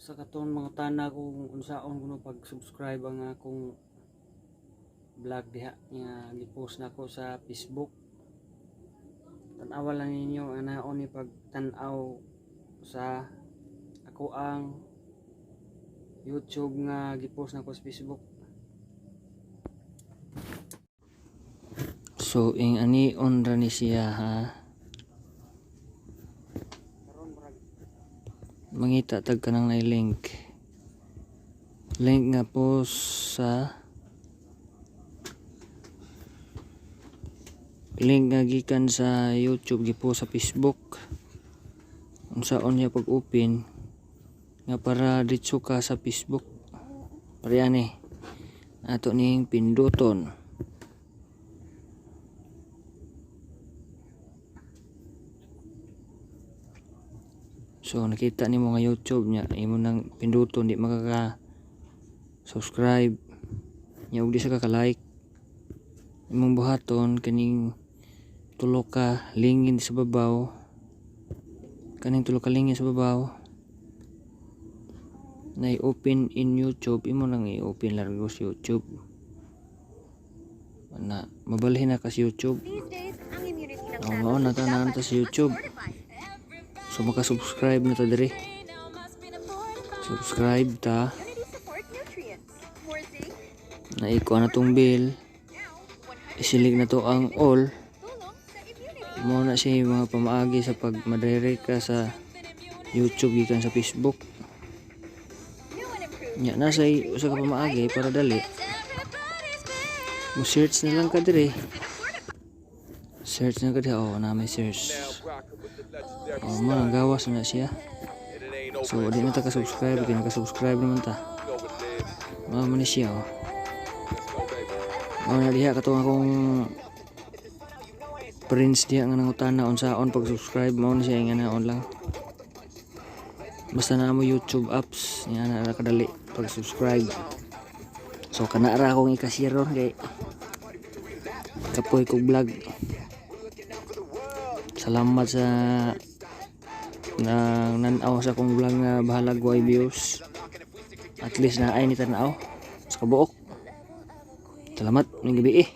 Sa katong mga tana kung unsaon kuno pag-subscribe ang akong vlog diha nga gi-post nako sa Facebook. Tan-awa lang ninyo anaon ni pagtan-aw sa ako ang YouTube nga gi-post nako sa Facebook. So ing ani on ra ni siya, ha. Mangita tag kanang na link. Link nga post sa link nga gikan sa YouTube, gipost sa Facebook. Unsaon niya pag-open nga para ditso ka sa Facebook. Pareha ni ato ning pinduton. So nakita nimo nga YouTube nya, imo nang pinduton, di makaka subscribe nya ug di sa ka like. Imong buhaton kaning tulo ka lingin sa babaw, kaning tulo ka lingin sa babaw na i-open in YouTube, imo nang i-open largo sa YouTube na mabalhin na ka sa YouTube. These days, ang immunity ng Oh, mao na ta na ta sa YouTube. So maka-subscribe na ta diri. Subscribe ta. Immunity support nutrients. More zinc, Na ikuha na tong bell. now 100 I-select na to ang all. Tulong sa immunity. Mao na siya yung mga pamaagi sa pag madirect ka sa YouTube gikan sa Facebook. New and improved. Nya nasa usa ka pamaagi para dali. Mo search na lang ka diri. Search na ka diri. Oh, na may search. Oh, mo nang gawas na siya. So di na ta ka subscribe kay naka-subscribe naman ta. Mao man ni siya, oh. Mao na diha katong akong prince diha nga nangutana unsaon pag-subscribe, mao na siya nga naon lang. Basta na mo YouTube apps nya na ra kadali pag-subscribe. So kana ra akong i-share ron kay kapoy kog vlog. Salamat sa nang nan-aw sa akong vlog nga bahalag way views. At least na ay ni tan-aw sa kabuok. Salamat ning gabi eh.